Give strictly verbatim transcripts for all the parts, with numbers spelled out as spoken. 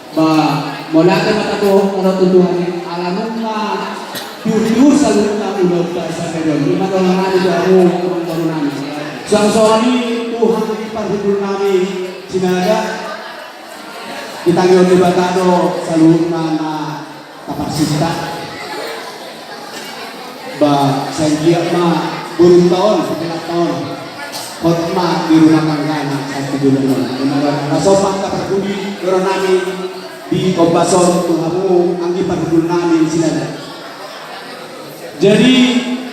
Ba, mauliate ma taboan tu Tuhan i, ala nunga tiur-tiur saluhutna ulaonta sadari on. I ma dohonon nami tu hamu, amang boru nami. Suang songon i tu hami parhundul nami Sinaga. Ditangihon Debata do saluhutna na taparsinta. Ba, sai anggiat ma borunta on, pangkilanta on, hot ma di rumah tanggana sahat tu joloan on. Ima dohonon nami, na sopan taparpudi dohonon nami di ombas on tu hamu anggi parhundul nami Sinaga. Jadi,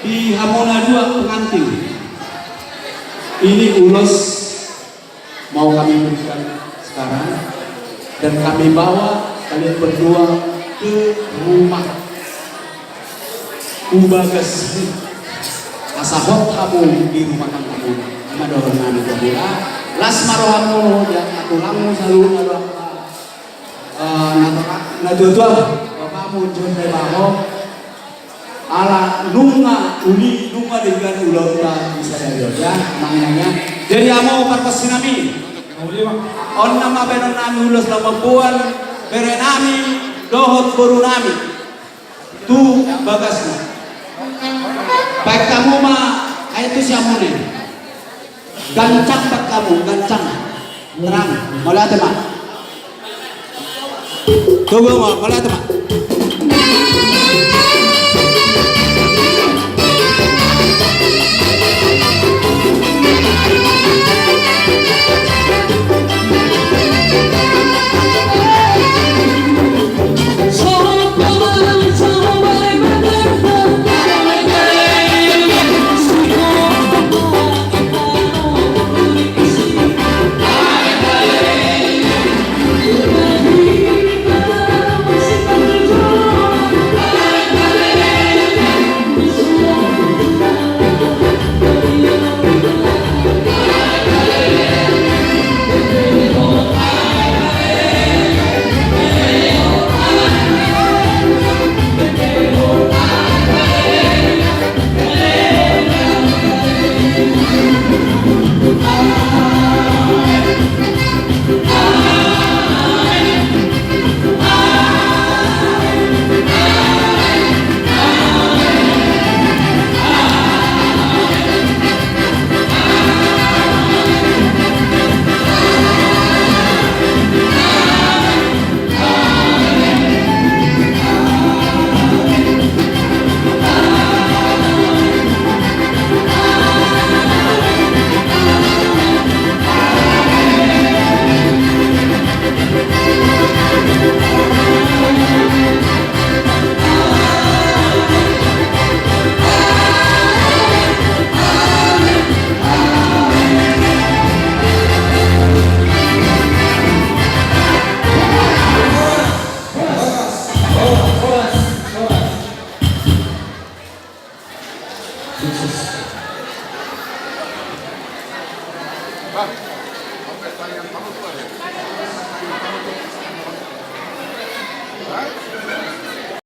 di hamu na dua pengantin, ini ulos mau kami berikan sekarang, dan kami bawa kalian berdua ke rumah, tu bagas, asa hot hamu di rumah tanggamuna. Ima dohonon nami tu hamu. Las ma rohamuna, jala tulangmu saluhutna do, eh, na, natuatua, bapakmu John Rebaho. Ala nunga uli, nunga denggan ulaonta di sadari on, ya, amang inang, ya. Jadi, hamu pargonsi nami, on nama bahenon nami ulos na mamboan bere nami dohot boru nami tu bagasna. Baen hamu ma, ai tu siamun i. Gancang baen hamu, gancang. Terang, mauliate ma. Togu ma, mauliate ma.